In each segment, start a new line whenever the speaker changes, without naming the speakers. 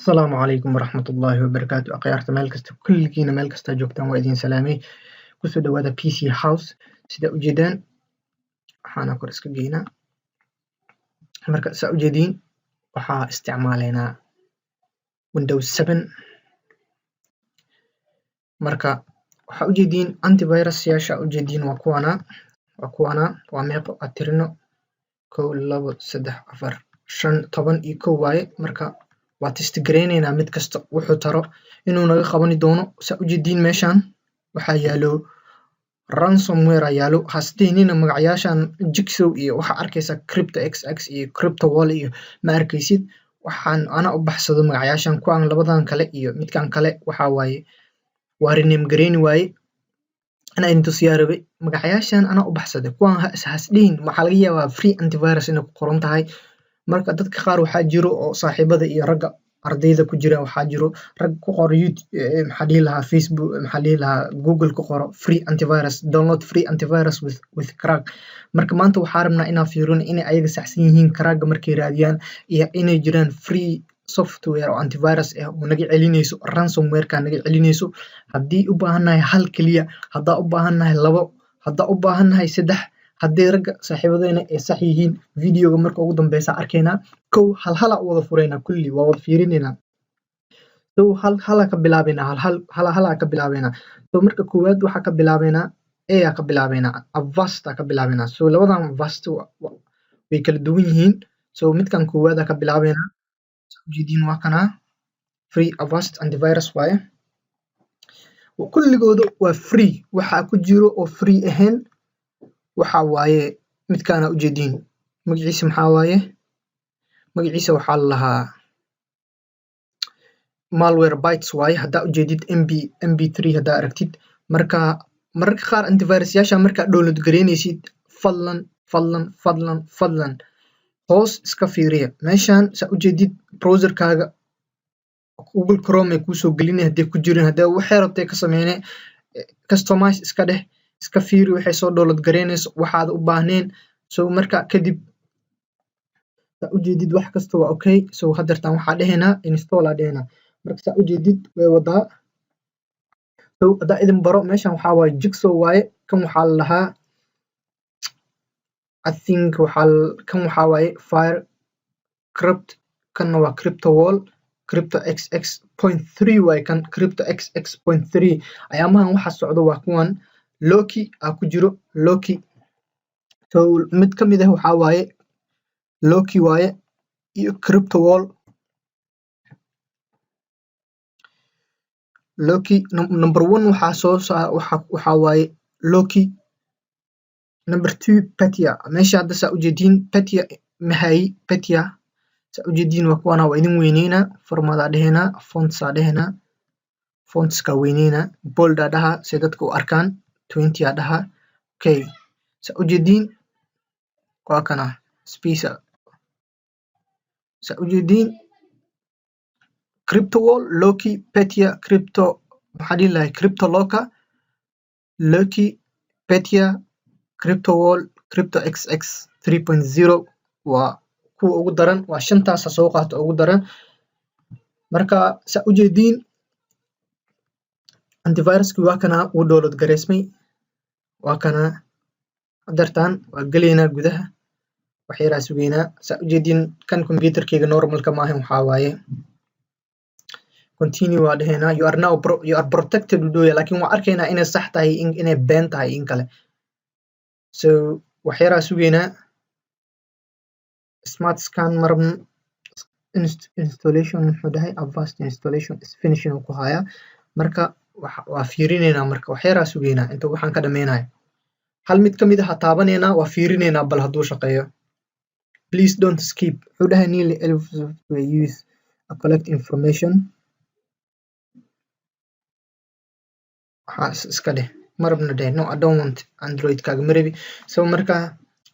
Asalaamu calaykum waraxmatullaahi wabarakaatu. Akhyaarta meel kasta, kulligiina meel kasta joogtaan, waa idin salaamay. Kusoo dhawaada PC House. Sida ujeedaan, waxaana kor iska geynaa. Marka saa ujeediin, waxaa isticmaalaynaa Windows 7. Marka waxaa ujeediin antivirus yaasha ujeediin waa kuwana, waa kuwana. Waa meeqo? Aad tirino: kow, labo, saddex, afar, shan, 11 waaye. Marka waa test gareyneynaa mid kasta wuxuu taro inuu naga qabani doono. Saa ujeediin, meeshan waxaa yaalo ransomware aa yaalo. Hasdehnina magacyaashan Jigsaw iyo waxaa arkaysa Crypto xx iyo Crypto Wall iyo ma arkaysid. Waxaan ana u baxsado magacyaashan. Kuwan labadan kale iyo midkan kale waxaa waaye waa rename gareyni waaye. Anaa idin tusiyaa rabay magacyaashan anaa u baxsaday kuwan. Hasdhihin waxaa laga yaabaa free antivirus inay ku qoran tahay. Marka dadka qaar waxaa jiro oo saaxiibada iyo ragga ardayda ku jira, waxaa jiro rag ku qoro YouTube, maxaa dhihi lahaa, Facebook, maxaa dhihi lahaa, Google ku qoro "free antivirus download", "free antivirus with crack". Marka maanta waxaa rabnaa inaan fiirino inay ayaga saxsan yihiin crackga markay raadiyaan iyo inay jiraan free software oo antivirus ah oo naga celinayso ransomwareka naga celinayso. Haddii u baahannahay hal keliya, haddaa u baahannahay labo, haddaa u baahannahay saddex, haddii ragga saaxiibadeena ay sax yihiin, videoga marka ugu dambeysa arkaynaa. Kow, hal halaa u wada fureynaa, kulli waa wada fiirineynaa. So hal halaa ka bilaabeynaa, hal hal hal halaa ka bilaabeynaa. So marka koowaad waxaa ka bilaabeynaa A aa ka bilaabeynaa, Avast aa ka bilaabeynaa. So labadan Avast way kala duwan yihiin. So midkan koowaad aa ka bilaabeynaa. Ujeediin, waa kanaa, free Avast antivirus waaye. Kulligooda waa free. Waxaa ku jiro oo free ahayn waxa waaye midkaana ujeediin. Magaciisa maxaa waaye? Magaciisa waxaa la lahaa Malwarebytes waaye. Haddaa ujeedid MB MB3 haddaa aragtid. Marka mararka qaar antivirus-yaasha markaa download gareynaysid, fadlan, fadlan, fadlan, fadlan hoos iska fiiriya. Meeshan saa ujeedid, browserkaaga Google Chrome ay kuusoo gelinay hadday ku jirin, haddii waxay rabtay ka sameyne, customize iska dheh, iska fiiri waxay soo download gareynayso, waxaad u baahneen. So marka kadib, saa ujeedid, wax kasta waa okay. So hadeertan waxaa dhehaynaa install aa dhehaynaa. Marka saa ujeedid, way wadaa. So haddaa idin baro, meeshan waxaa waaye Jigsaw waaye. Kan waxaa la lahaa, I think waxaa kan waxaa waaye Fire Crypt, kanna waa Crypto Wall. Crypto xx.3 waaye kan, Crypto xx.3. Ayaamahan waxa socdo waa kuwan Locky aa ku jiro, Locky. So mid ka mid ah waxaa waaye Locky waaye iyo Crypto Wall. Locky number one waxaa soo waxaa waaye Locky. Number two, Petya. Meesha hadda saa ujeediin, Petya mahayi. Petya saa ujeediin waa kuwana. Waa idin weyneynaa, formadaa dhehenaa, fontsaa dhehenaa, fontska weyneynaa, boldaa dhahaa si dadka u arkaan, 20 aa dhahaa. Okay, saa ujeediin waa kana space. Saa ujeediin, Crypto Wall, Locky, Petya, Crypto, maxaa dhihi lahay, Crypto Locker, Locky, Petya, Crypto Wall, Crypto xx 3.0 waa kuwa ugu daran. Waa shantaasa soo qaato ugu daran. Marka saa ujeediin, antiviruski waa kana, wuu download gareysmay, waa kana. Hadeertaan waa gelaynaa gudaha, wax yaraa sugeynaa. Saa ujeediin, kan computerkeyga normalka maahan. Waxaa waaye continue waa dhehaynaa. You are now you are protected u dhooya, laakiin waa arkaynaa inay sax tahay, inay been tahay in kale. So wax yaraa sugeynaa. Smart scan marabno. Installation muxuu dhahay? Avast installation is finishing uu ku hayaa. Marka waa fiirineynaa. Marka wax yaraa sugeynaa inta waxaan ka dhameynayo. Hal mid ka mid ah taabaneynaa, waa fiirineynaa bal hadduu shaqeeyo. Please don't skip, wuxuu dhahay. Nearly every software use a collect information. Waxaas iska dheh, marabna dheh. No, I don't want Android kaaga ma rabi. So marka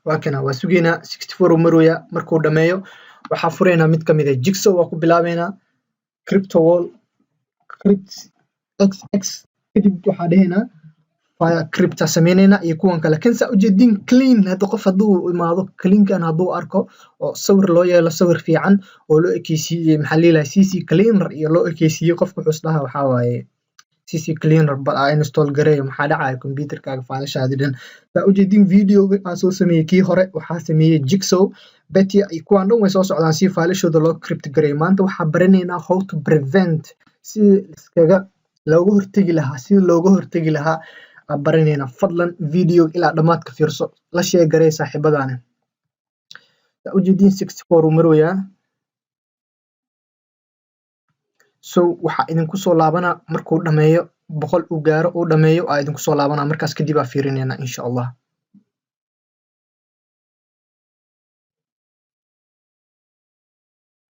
waa kana, waa sugeynaa. 64 uu marooyaa. Markuu dhameeyo, waxaa fureynaa mid kamid ah. Jigsaw waa ku bilaabeynaa, Crypto Wall, Crypt xx. Kadib waxaa dhehaynaa File crypta sameynayna iyo kuwan kale. Kan saa ujeedin clean, hadda qof hadduu imaado cleankan hadduu arko oo sawir loo yeelo, sawir fiican oo loo ekeysiiyey, maxaa la yidhaha, CC Cleaner iyo loo ekeysiiyey, qofka wuxuu isdhahaa waxaa waaye CC Cleaner ba aa install gareeyo. Maxaa dhacaya? Computerkaaga faylashaadi dhan. Saa ujeedin videoga aan soo sameeyey kii hore, waxaa sameeyey Jigsaw, Petya iyo kuwaan dhan way soo socdaan si faylashooda loo crypt gareeyo. Maanta waxaa baranaynaa how to prevent, sidii iskaga looga hortegi lahaa, sidii looga hortegi lahaa aan baranaynaa. Fadlan video ilaa dhammaadka fiirso, la share garee saaxiibadaana. Saa ujeedin 64 uu maroyaa. So waxaa idinku soo laabanaa markuu dhameeyo, 100 uu gaaro, uu dhameeyo aa idinku soo laabanaa. Markaas kadib aa fiirinaynaa, insha Allah.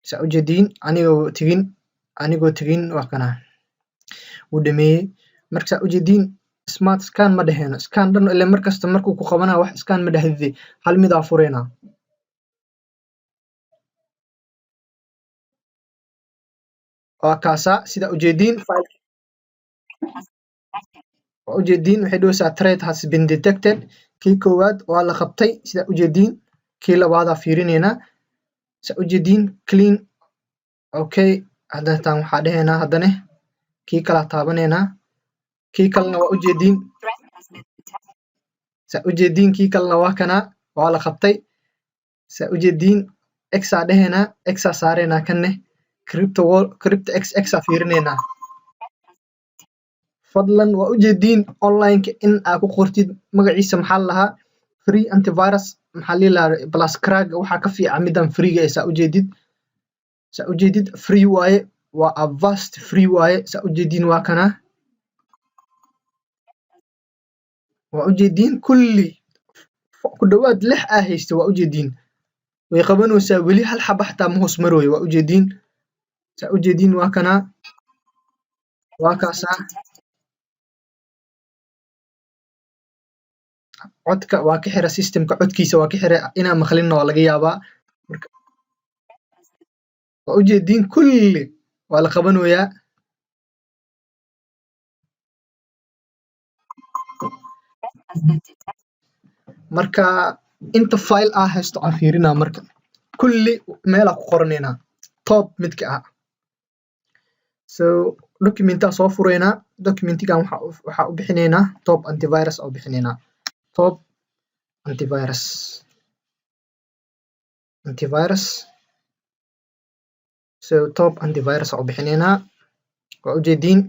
Saa ujeediin anigoo tegin waa kana wuu dhameeyey. Marka saa ujeediin smart scan ma dheheyno, scan dhan ile markasta markuu ku qabanaa wax scan ma dhahdide, hal midaa fureynaa. Waa kaasaa, sida ujeediin waa ujeediin waxay dhahaysaa "Threat has been detected". Kii koowaad waa la qabtay, sida ujeediin. Kii labaadaa fiirineynaa. Saa ujeediin clean, okay. Haddana taan waxaa dheheynaa, haddana kii kalaa taabaneynaa. Kii kalena waa ujeediin, saa ujeediin, kii kalena waa kanaa, waa la qabtay. Saa ujeediin xaa dheheynaa, xaa saareynaa. Kanne crypto wall, crypto x x aa fiirineynaa. Fadlan waa ujeediin online-ka in aa ku qortid magaciisa, maxaa la lahaa, free antivirus, maxaa la lahaa, plus crack. Waxaa ka fiican midan freega eh. Saa ujeedid free waaye, waa Avast free waaye. Saa ujeediin waa kanaa, waa ujeediin kulli ku dhawaad lix aa haysta. Waa ujeediin way qabanaysaa, weli hal xaba xataa ma hoos marooyo. Waa ujeediin, saa ujeediin waa kanaa, waa kaasaa. Codka waa ka xira systemka, codkiisa waa ka xira, inaa maqlinna waa laga yaabaa. Marka waa ujeediin kulli waa la qabanayaa. Marka inta file aa haysto aan fiirinaa. Marka kulli meelaa ku qoranaynaa top midka ah. So documentaa soo fureynaa, documentigan waxaa u bixinaynaa top antivirus aa u bixinaynaa, top antivirus, antivirus. So top antivirus aa u bixinaynaa. Waa ujeediin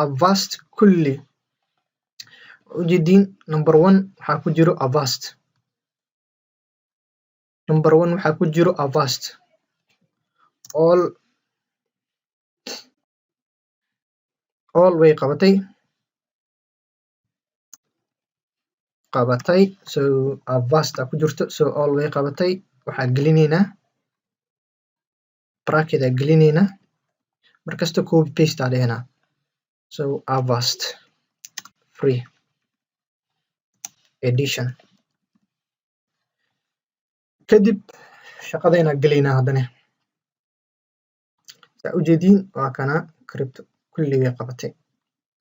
Avast kulli, waa ujeediin number one waxaa ku jiro Avast, number one waxaa ku jiro Avast. All way qabatay. So Avast aa ku jirto, so all way qabatay. Waxaa gelinaynaa bracket aa gelinaynaa, markasta copy paste aa dhehenaa. So Avast free edition. Kadib shaqadeynaa gelaynaa. Haddana saa ujeediin waa kana crypto kulli way qabatay.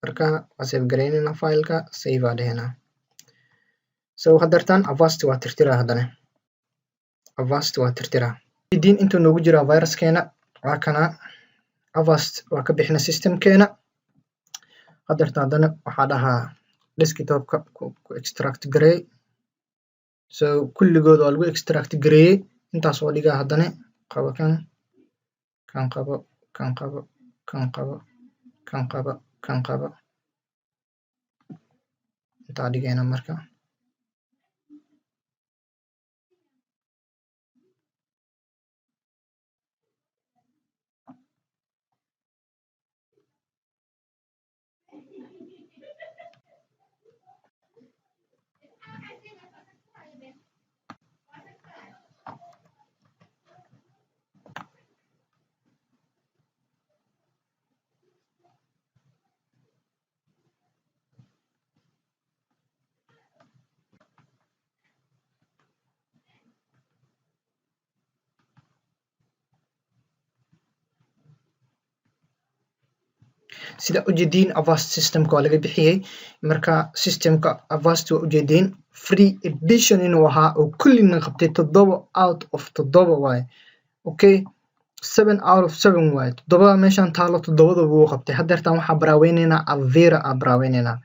Marka waa save gareynaynaa fileka, save aa dhehenaa. So haddeertaan Avast waa tirtiraa, haddana Avast waa tirtiraa. Ujeediin intuu noogu jiraa viruskeena, waa kana Avast waa ka bixina systemkeena. Haddeerta haddana waxaa dhahaa desktopka ku extract gareey. So kulligood waa lagu extract gareeyey. Intaas oo dhigaa, haddana qabo kan, kan qabo, kan qabo, kan qabo, kan qabo, kan qabo, intaa dhigayna. Marka Sida ujeediin, Avast systemka waa laga bixiyey. Marka systemka Avast waa ujeediin free edition inuu ahaa oo kullina qabtay. 7 out of 7 waaye. Okay, 7 out of 7 waaye. Toddobada meeshaan taalo, toddobada wuu qabtay. Haddeertaan waxaa baraaweyneynaa Avira aa baraaweyneynaa.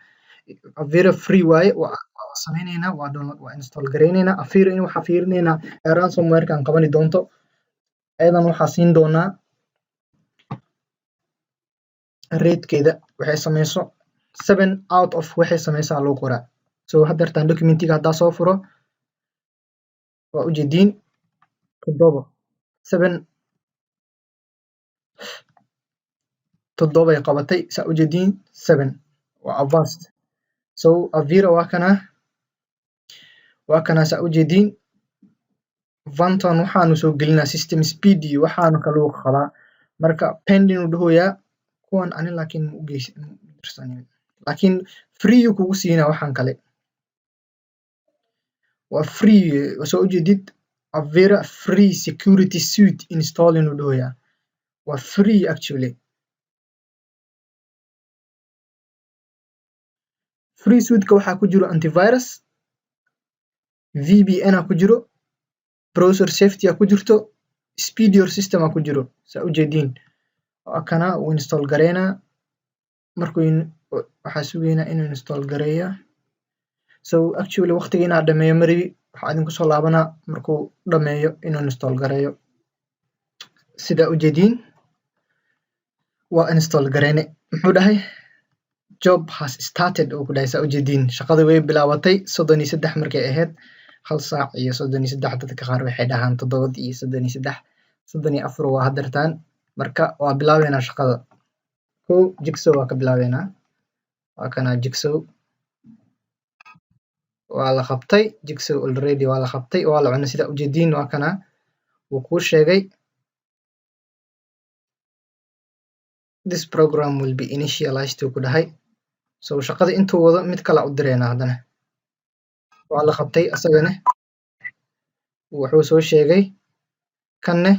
Avira free waaye, waa sameyneynaa, waa download, waa install gareyneynaa Avira. In waxaa fiirineynaa ransomware-kan qabani doonto. Ayadan waxaa siin doonaa ratekeeda waxay sameyso, seven out of waxay sameysaa lagu qoraa. So haddeertaan documentiga haddaa soo furo, waa ujeediin 7, 7, 7ay qabatay. Saa ujeediin, 7 waa Avast. So Avira waa kana, waa kana. Saa ujeediin, Vanton waxaanu soo gelinaa system speed iyo waxaanu kaluu qabaa. Marka pending uu dhahoyaa kuwan ani, laakiin ma ugeys dirsanin, laakiin free uu kugu siinaa. Waxaan kale waa free. Soo ujeedid, Avira free security suite installing uu dhahoyaa, waa free actually. Free suiteka waxaa ku jiro antivirus, VPN aa ku jiro, browser safety aa ku jirto, speed your system aa ku jiro. Saa ujeediin, waa kana, uu install gareynaa. Markuu waxaa sugeynaa inuu install gareeyo. So actually waqtiga inaa dhameeyo maribi. Waxaa idinku soo laabanaa markuu dhameeyo inuu install gareeyo. Sidaa ujeediin, waa install gareyne. Muxuu dhahay? "Job has started" uu ku dhahay. Saa ujeediin, shaqada way bilaabatay 33 markay ahayd, 1 saac iyo 33. Dadka qaar waxay dhahaan 7:33, 34 waa hadeertaan. Marka waa bilaabeynaa shaqada. Kow, Jigsaw waa ka bilaabeynaa. Waa kana Jigsaw, waa la qabtay. Jigsaw already waa la qabtay, waa la cunay. Sida ujeediin, waa kana, wuu kuu sheegay "This program will be initialized" uu ku dhahay. So shaqada intuu wado, mid kala u direynaa. Haddana waa la qabtay asagana, wuxuu soo sheegay. Kanne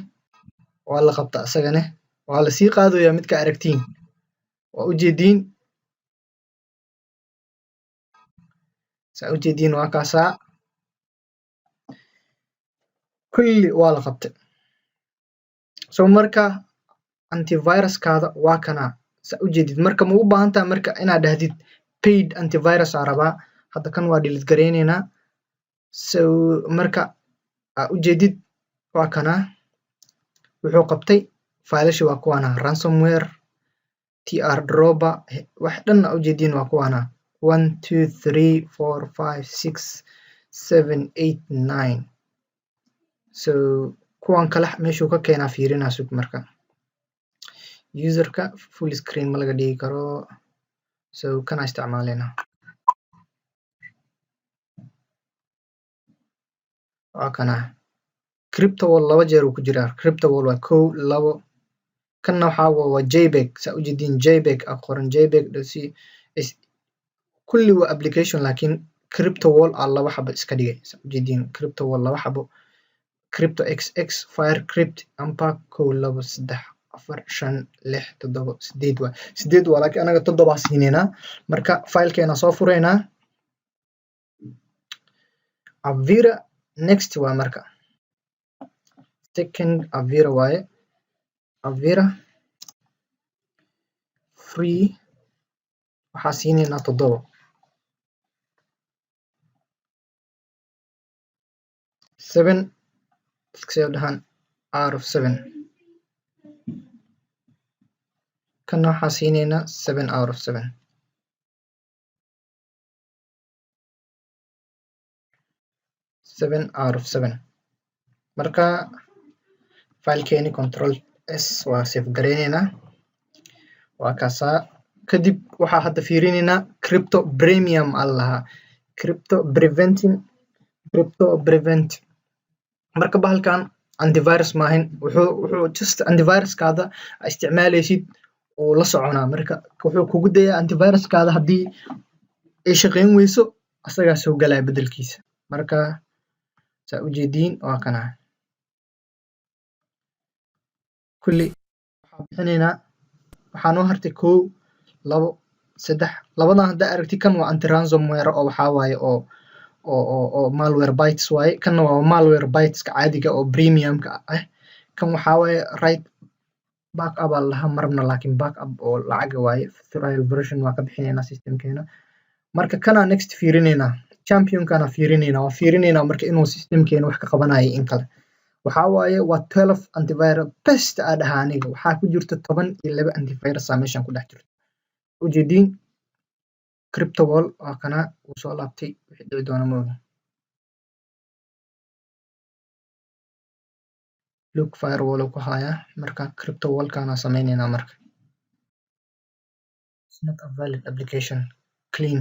waa la qabta asagane, waa lasii qaadayaa. Midka aragtiin waa ujeediin, saa ujeediin, waa kaasaa, kulli waa la qabtay. So marka antiviruskaada waa kanaa, saa ujeedid. Marka ma u baahan tahay marka inaad dhahdid paid antivirus aa rabaa? Hadda kan waa delete gareyneynaa. So marka aa ujeedid, waa kanaa, wuxuu qabtay faylashi, waa kuwaana ransomware, tr dropper, wax dhan aa ujeediin, waa kuwaana: one, two, three, four, five, six, seven, eight, nine. So kuwan kale meeshuu ka keenaa fiirinaa. Sug, marka userka full screen ma laga dhigi karo, so kana isticmaaleyna. Waa kana CryptoWall, laba jeer uu ku jiraa. CryptoWall waa kow, labo. Kanna waxaa waa JPEG. Saa ujeediin, JPEG a qoran, JPEG c kulli waa application, laakiin CryptoWall aa laba xabo iska dhigay. Saa ujeediin, CryptoWall laba xabo, Crypto xx, FireCrypt, Unpack. Kow, labo, saddex, afar, shan, lix, toddoba, sideed waa, sideed waa, laakiin anaga toddobaa siineynaa. Marka filekeena soo fureynaa. Avira next waa marka second Avira waaye. Avira free waxaa siineynaa 7, 7, dadka dhahaan out of 7. Kanna waxaa siineynaa 7 out of 7, 7 out of 7. Marka filekeeni control S, waa save gareyneynaa, waa kaasaa. Kadib waxaa hadda fiirineynaa crypto premium aa lahaa, crypto preventing, crypto prevent. Marka bahalkan antivirus maahin, wuxuu just antiviruskaada isticmaaleysid uu la soconaa. Marka wuxuu kugu dayaa antiviruskaada haddii ay shaqeyn weyso, asagaa soo galaya bedelkiisa. Marka saa ujeediin, waa kana kulli waxaa bixinaynaa. Waxaa noo hartay kow, Labo, saddex, labadan haddaa aragti, kan waa anti ransomware oo waxaa waaye oo Malwarebytes waaye. Kanna waa Malwarebyteska caadiga oo premiumka ah. Kan waxaa waaye right backup aa lahaa marabna, laakiin backup oo lacaga waaye, trial version waa ka bixinaynaa systemkeena. Marka kanaa next fiirineynaa, championkana fiirineynaa, waa fiirineynaa marka inuu systemkeena wax ka qabanayo in kale. Waxaa waaye waa 12 antivirus best aa dhahaa aniga. Waxaa ku jirta 12 antivirus aa meeshan ku dhex jirto, ujeediin. Cryptowall waa kana, wuu soo laabtay. Wixii dhici doona ma ogi. Look, firewall uu ku hayaa. Marka cryptowallkana sameyneynaa. Marka it's not a valid application, clean.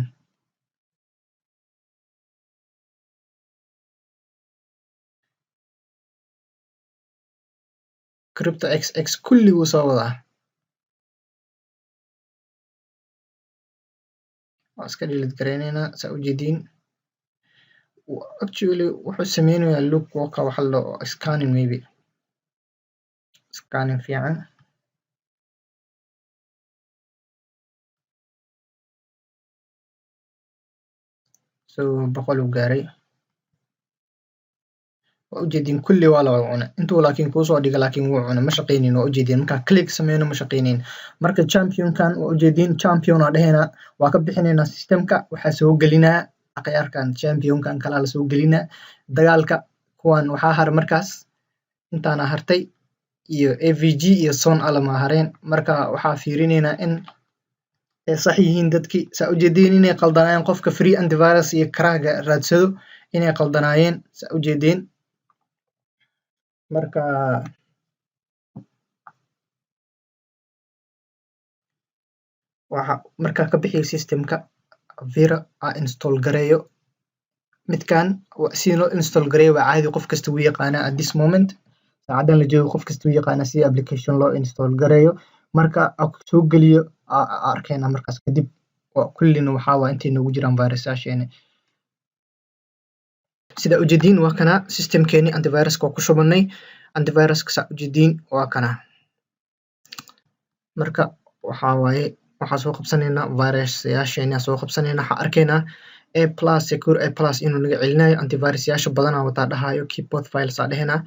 Crypto xx kulli wuu soo wadaa. Waa iska delete gareyneynaa. Saa ujeediin, actually wuxuu sameynayaa look waka waxa la scanning, maybe scanning fiican. So 100 uu gaaray, waa ujeediin. Kulli waa la wada cunay intuu, laakiin kuusoo dhiga, laakiin wuu cunay, ma shaqeynin. Waa ujeediin, markaa click sameyno ma shaqeynin. Marka championkan waa ujeediin, champion aa dheheynaa, waa ka bixinaynaa systemka. Waxaa soo gelinaa akhyaarkan, championkan kalaa lasoo gelinaa dagaalka. Kuwan waxaa haray markaas intaana hartay iyo AVG iyo Son alama hareen. Marka waxaa fiirineynaa in ay sax yihiin dadkii. Saa ujeediin, inay qaldanaayeen qofka free antivirus iyo karaaga raadsado, inay qaldanaayeen, saa ujeediin. Marka waxa markaa ka bixiyo systemka, Avira aa install gareeyo. Midkan si loo install gareeyo waa caadi, qof kasta wuu yaqaanaa. At this moment, saacadan la joogo, qof kasta wuu yaqaanaa sida application loo install gareeyo. Marka aa soo geliyo aa arkeynaa markaas kadib. Kullina waxaa waa intay noogu jiraan virusyasheena. Sida ujeediin, waa kana systemkeeni antiviruska waa ku shubanay. Antiviruska, saa ujeediin, waa kana. Marka waxaa waaye waxaa soo qabsanaynaa virusyaasheena, soo qabsanaynaa. Waxaa arkaynaa A plus secure, A plus inuu naga celinayo antivirusyaasha badanaa wataa dhahayo. Keep both files aa dhehenaa,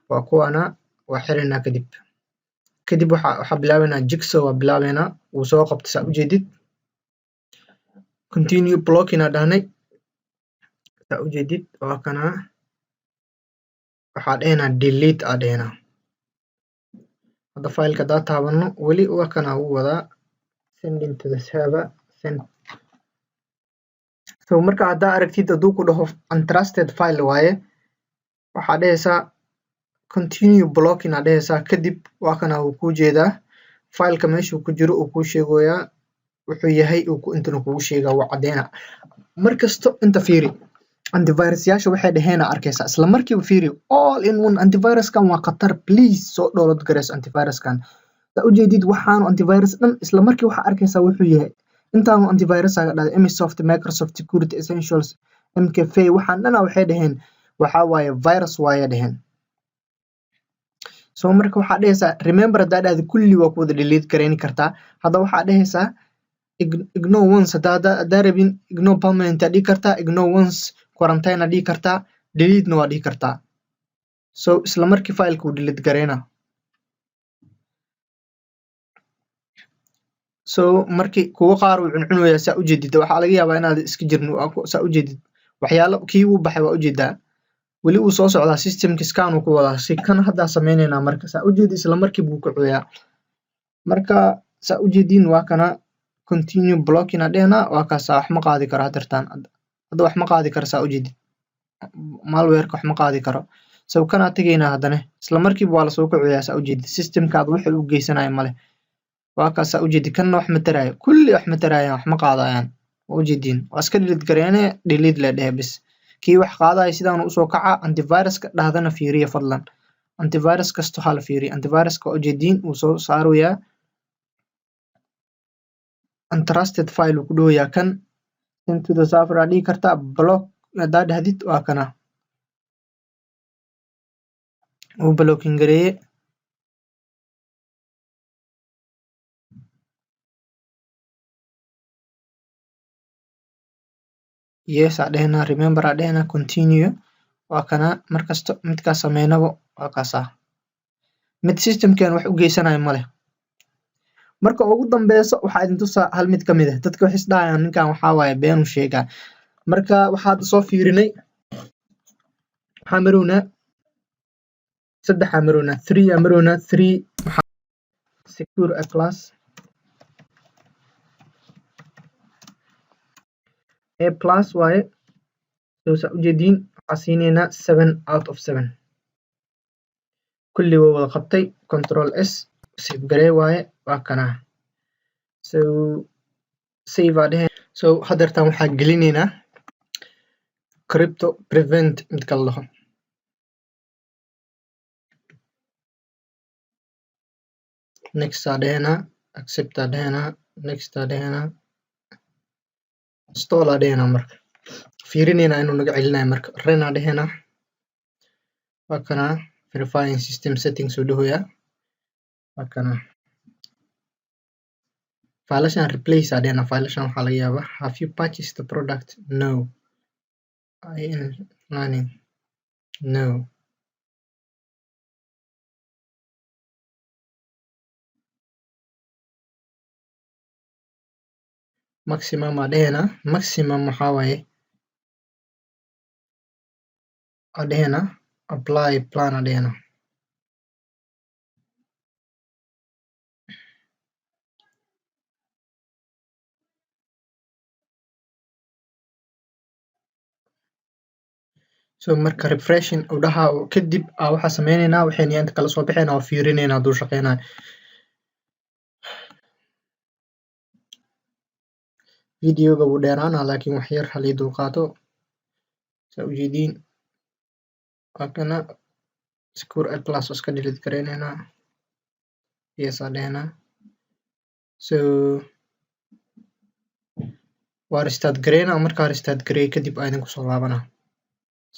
waa kuwaana, waa xiraynaa. Kadib waxaa bilaabeynaa Jigsaw, waa bilaabeynaa. Wuu soo qabtay, saa ujeedid. Continue blocking aa dhahnay, saa ujeedid, waa kana. Waxaa dhehenaa delete aa dhehenaa. Hadda fileka haddaa taabano, weli waa kana, wuu wadaa sending to the server, send. So marka haddaa aragtid hadduu ku dhaho untrusted file waaye, waxaa dhehaysaa continue blocking aa dhehaysaa. Kadib waa kana, wuu kuu jeedaa fileka meeshuu ku jiro, uu kuu sheegoyaa wuxuu yahay, uu ku intana kugu sheegaa, waa cadeyna. Markasto inta fiiri, antivirusyaasha waxay dhaheen aa arkaysaa isla markiiba. Fiiri, all in one antiviruskan waa khatar. Please soo download garayso antiviruskan. Saa ujeedid, waxaanu antivirus dhan isla markii waxaa arkaysaa wuxuu yahay. Intaanu antivirus aga dhahday, Emsisoft, Microsoft Security Essentials, McAfee, waxaan dhana waxay dhaheen waxaa waaye virus waaye dhaheen. So marka waxaa dhehaysaa remember, haddaa dhahda kulli waa ku wada delete garayni kartaa. Hadda waxaa dhehaysaa ignore once. Haddaa rabin, ignore permanent aa dhihi kartaa, ignore once, quarantine aa dhihi kartaa, delete na waa dhihi kartaa. So isla markii fileka uu delete garayna. So markii kuwa qaar uu cuncunaya, saa ujeedid, waxaa laga yaabaa inaad iska jirin. Saa ujeedid, waxyaalo kii uu baxay waa ujeedaa, weli wuu soo socdaa, systemka scan uu ku wadaa. Si kan haddaa sameyneynaa. Marka saa ujeedid, isla markii buu kacoyaa. Marka saa ujeediin, waa kana, continue blocking aa dhehnaa. Waa kaasaa, wax ma qaadi karo hadeertaan. Hadda wax ma qaadi karo, saa ujeedid, malwareka wax ma qaadi karo. So kanaa tegaynaa haddana, isla markiiba waa lasoo kacoyaa. Saa ujeedid, systemkaada waxa uu geysanayo male. Waa kaas, saa ujeedid, kanna wax ma taraayo, kulli wax ma taraayaan, wax ma qaadayaan, waa ujeediin. Waa iska delete gareene, delete le dhehe bis. Kii wax qaadaya sidaan usoo kaca. Antiviruska dhahdana fiiriya fadlan, antivirus kasto hala fiiriyo. Antiviruska waa ujeediin, wuu soo saaroyaa, untrusted file uu ku dhahoyaa. Kan send to the server aa dhihi kartaa, block haddaa dhahdid, waa kana, wuu blocking gareeye. Yes aa dhehenaa, remember aa dhehenaa, continue. Waa kana markasta midkaa sameynabo, waa kaasaa mid systemkan wax u geysanayo male. Marka ugu dambeyso waxaa idin tusaa hal mid kamid ah. Dadka waxay isdhahayaan ninkan waxaa waaye beenu sheegaa. Marka waxaad soo fiirinay, waxaa marownaa saddexaa, marownaa three aa marownaa three. Waxaa Secure A plus, A plus waaye. So saa ujeediin, waxaa siineynaa 7 out of 7. Kulli waa wada qabtay. Control S, save garee waaye. Waa kana. So save aa dheheen. So hadeertan waxaa gelineynaa Crypto Prevent midka la dhaho. Next aa dhehenaa, accept aa dhehenaa, next aa dhehenaa, install aa dhehenaa. Marka fiirineynaa inuu naga celinayo. Marka run aa dhehenaa. Waa kana, verifying system settings uu dhahoyaa. Waa kana failashan, replace aa dhehenaa failashan. Waxaa laga yaabaa, have you purchased the product? No. I am learning. No. Maximum aa dhehenaa. Maximum waxaa waaye aa dhehenaa, apply plan aa dhehenaa. So marka refreshing uu dhahaa kadib aa waxaa sameyneynaa, waxayna inta kala soo baxeynaa oo fiirineynaa hadduu shaqeynayo. Videoga wuu dheeraanaa, laakiin wax yar halii dulqaato. Saa ujeediin, waa kana Secure A plus, iska delete gareyneynaa. Yes aa dhehenaa. So waa restart gareynaa. Markaa restart gareey kadib aa idinku soo laabanaa.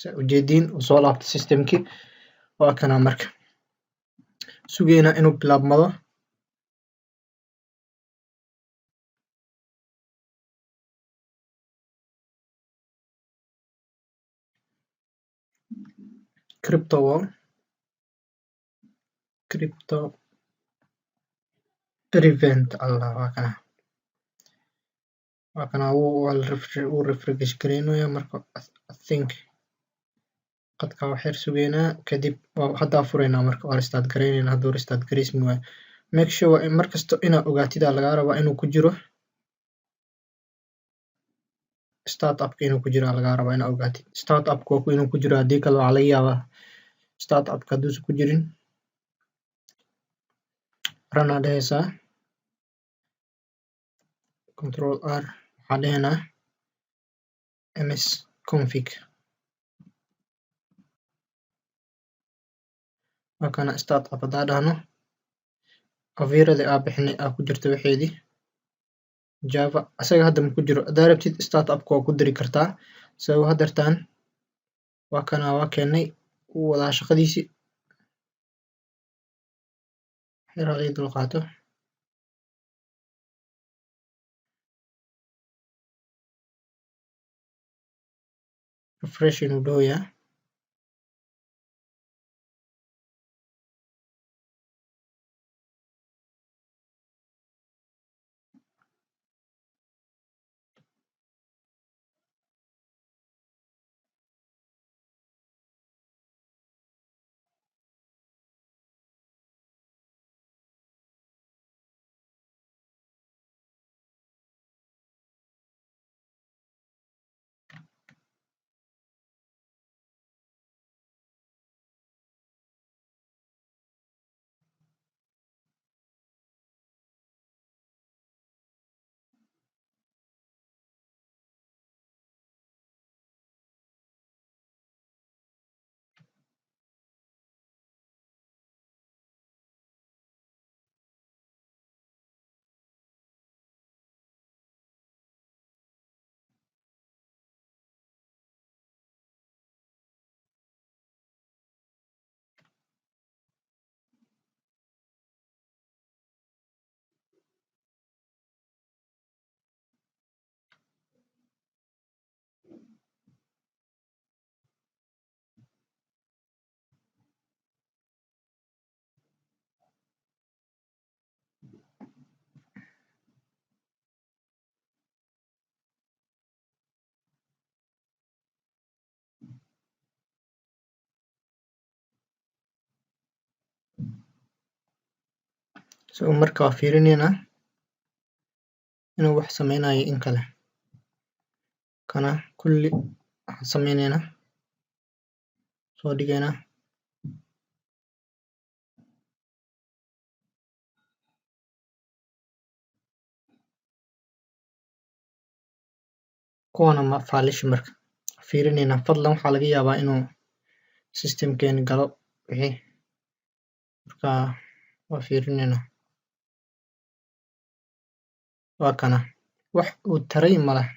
Saa ujeediin, uu soo laabtay systemkii. Waa kana. Marka sugeynaa inuu bilaabmado. Crypto wall, Crypto Prevent allah. Waa kana, waa kana. Wuu refresh gareynaya. Marka I think qadka wax yar sugeynaa, kadib haddaa fureynaa. Marka waa restart gareynayna. Hadduu restart gareysmi waayo, make sure in markasta inaa ogaatid aa lagaa rabaa inuu ku jiro startupka. Inuu ku jiro aa lagaa rabaa inaa ogaatid startupka waa inuu ku jiro. Haddii kale waxaa laga yaabaa startupka hadduusan ku jirin. Run aa dhehaysaa, control R. Waxaa dhehaynaa ms config. Waa kana startup. Haddaa dhahno, Avirada aa bixinay aa ku jirta waxeedii Java. Asaga hadda ma ku jiro. Haddaa rabtid startupka waa ku diri kartaa. So haddeertaan waa kana, waa keenay, wuu wadaa shaqadiisii. Yar ii dulqaato. Refresh inuu dhahoyaa. So marka waa fiirineynaa inuu wax sameynayo in kale. Kana kulli waxaan sameyneynaa, soo dhigeynaa. Kuwana ma faalishi. Marka fiirineynaa, fadlan. Waxaa laga yaabaa inuu systemkeeni galo wixii. Marka waa fiirineynaa. Waa kana, wax uu taray maleh,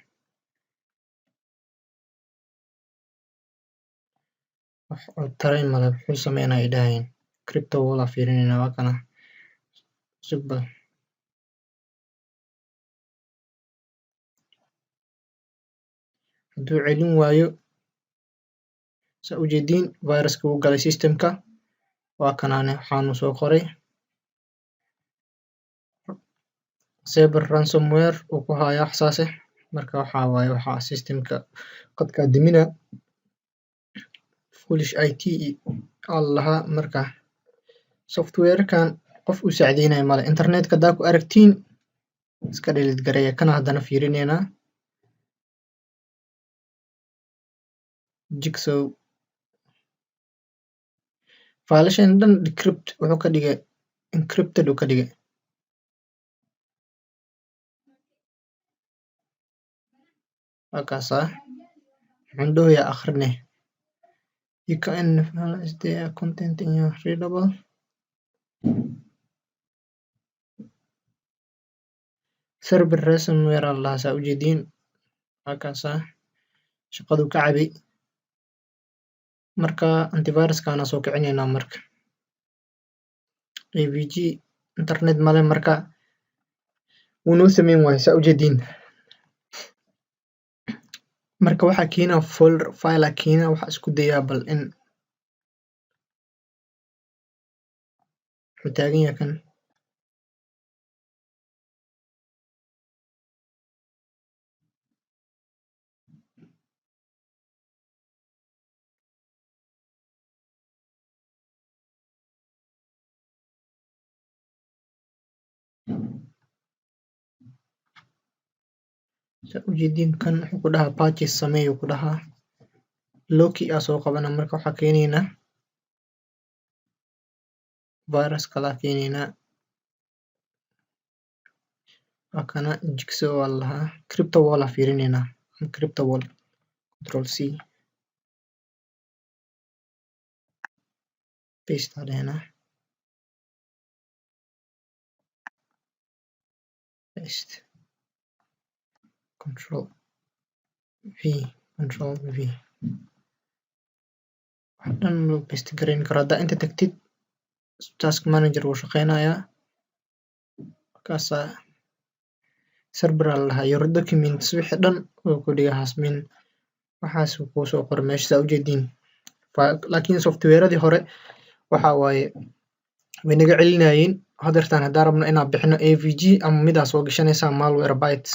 wax uu taray male. Wuxuu sameynaya ay dhahayin. Crypto wall aa fiirineynaa. Waa kana, sug bal. Hadduu celin waayo, saa ujeediin, viruska wuu galay systemka. Waa kanaane, waxaanu soo qoray Cerber ransomware uu ku hayaa wax saase. Marka waxaa waaye, waxaa systemka qadkaa dimina. Foolish IT aa lahaa. Marka softwarekan qof uu saacideynayo male. Internetka haddaa ku aragtiin, iska delete gareeya. Kana haddana fiirineynaa, Jigsaw. Failashan dhan decrypt wuxuu ka dhigay, encrypted uu ka dhigay. Waa kaasaa, wuxuun dhahoyaa akhrine. You can is there content in your readable Cerber ransomware aa ladahaa. Saa ujeediin, waa kaasaa, shaqaduu ka cabay. Marka antiviruskaana soo kicineynaa. Marka AVG internet male, marka wuu noo sameyn waaye, saa ujeediin. Marka waxaa keenaa folder file aa keenaa. Waxaa isku dayaa bal in wuxuu taagan yahay kan. Saa ujeediin, kan wuxuu ku dhahaa purchase sameey uu ku dhahaa. Loki aa soo qabana. Marka waxaa keeneynaa virus kalaa keeneynaa. Waa kana, Jigsaw aa ladahaa. Crypto wall aa fiirineynaa, crypto wall. Control C, paste aa dhehenaa, paste, control V, control V. Wax dhan loo paste gareyn karo. Haddaa inta tagtid, task manager wuu shaqeynayaa. Markaasaa Cerber aa ladahaa. Your documents wixii dhan wuu ku dhigaa hasmin. Waxaas uu kuu soo qoray meesha, saa ujeediin. Laakiin softwareadii hore waxa waaye way naga celinayeen. Hadeertaan haddaan rabno inaan bixino AVG ama midaa soo gashanaysaa Malwarebytes,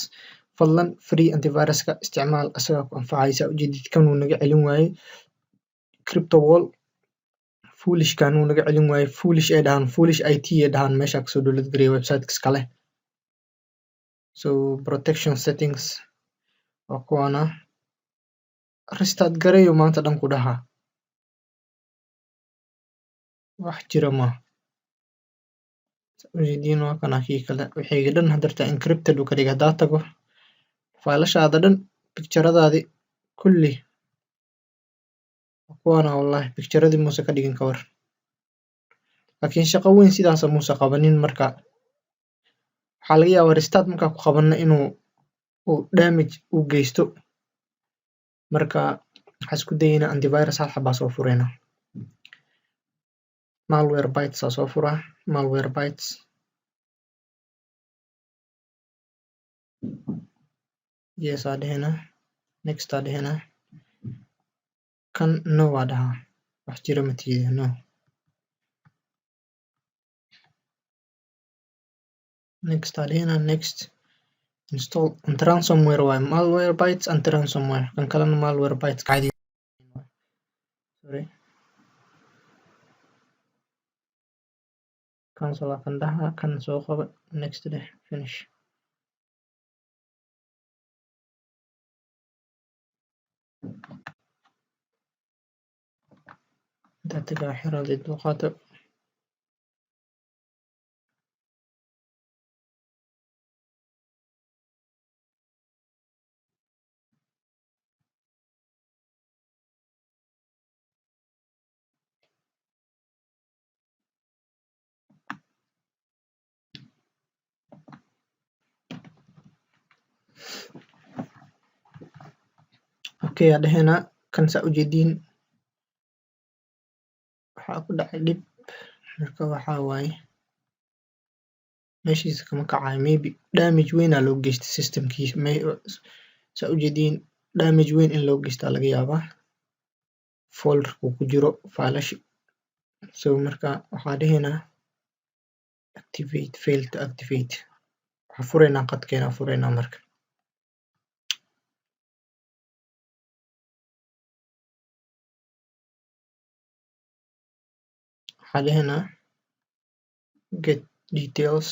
fadlan free antiviruska isticmaal, isagaa ku anfacaya. Saa ujeedid, kan wuu naga celin waayey. Crypto wall, foolishkan wuu naga celin waayey. Foolish ay dhahaan, Foolish IT ay dhahaan. Meeshaa kasoo download gareeya website iskale. So protection settings waa kuwaana. Restart gareeyo maanta dhan ku dhahaa, wax jira ma ujeediin. Waa kana kii kale, wixii dhan hadarta encrypted uu ka dhigay. Haddaa tago, faylashaada dhan, picturadaadi kulli kuwaana. Wallahi picturadii muuse ka dhigin ka war, laakiin shaqo weyn sidaasa muuse qabanin. Marka waxaa laga yaabaa restart markaa ku qabanno inuu uu damage u geysto. Marka waxaa isku dayeynaa antivirus hal xabaa soo fureyna. Malwarebytes aa soo furaa, Malwarebytes. Yes aa dhehenaa, next aa dhehenaa. Kan no aa dhahaa, wax jira ma tiida, no. Next aa dhehenaa, next, install anti ransomware waaye. Malwarebytes anti ransomware. Kan kalena Malwarebytes caadi. Sorry, Cancel kan dhaha, kan soo qaba, next dheh, finish. Intaa tagaa xiraad dulqaato. Okay, aa dhaheynaa. Kan saa ujeediin waxaa ku dhacay dhib. Marka waxaa waaye meeshiisa kama kacayo. Maybe damage weyn aa loo geystay systemkiisa. Saa ujeediin damage weyn in loo geystaa laga yaabaa folderku ku jiro faylashi. So marka waxaa dhaheynaa activate, fail to activate. Waxaa fureynaa qadkeena, fureynaa. Marka waxaa dhaheynaa get details.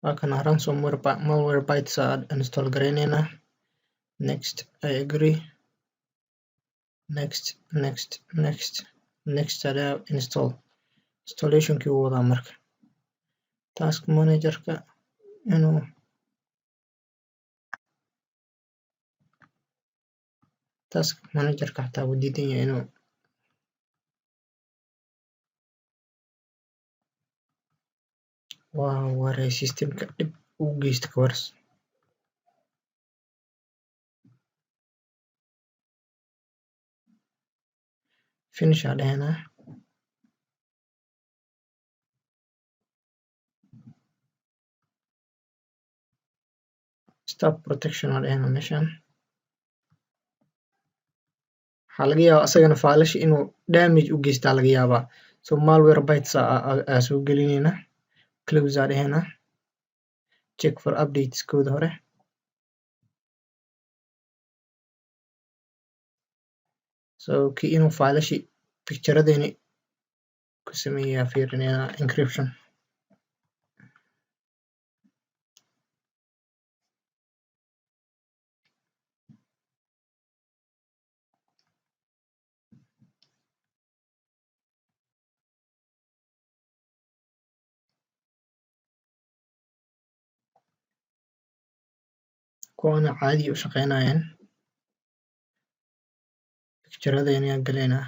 Waa kana ransomware, Malwarebytes aa install gareyneynaa. Next, I agree, next, next, next, next aa install. Installationkii wuu wadaa. Marka task managerka inuu task managerka xataa wuu diidan yahay inuu. Waa waray, systemka dhib uu geysto ka waras. Finish aa dhaheynaa. Stop protection aa dhaheynaa. Meeshan waxaa laga yaabaa asagana faylasha inuu damage u geystaa laga yaabaa. So Malwarebytes aa soo gelineynaa. Close aa dhaheynaa. Check for updates kooda hore. So kii inuu faylashi pictureadeeni ku sameeyaa fiirineynaa. Encryption kuwaana caadi u shaqeynayaan. Pictureadeeni aa galeynaa,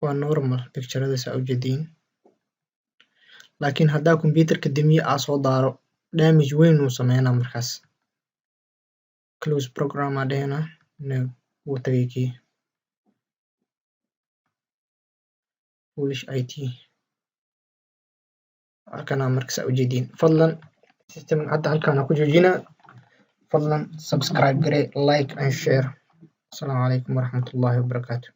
waa normal pictureada saa ujeediin. Laakiin haddaa computerka damiye aa soo daaro, damage weyn uu sameynaa markaas. Close program aa dhaheynaa. No, wuu tagay kii. Foolish IT kana. Marka saa ujeediin, fadlan system hadda halkaan ku joojinaa. Fadlan subscribe garee, like and share. Asalaamu calaykum waraxmatullaahi wabarakaatu.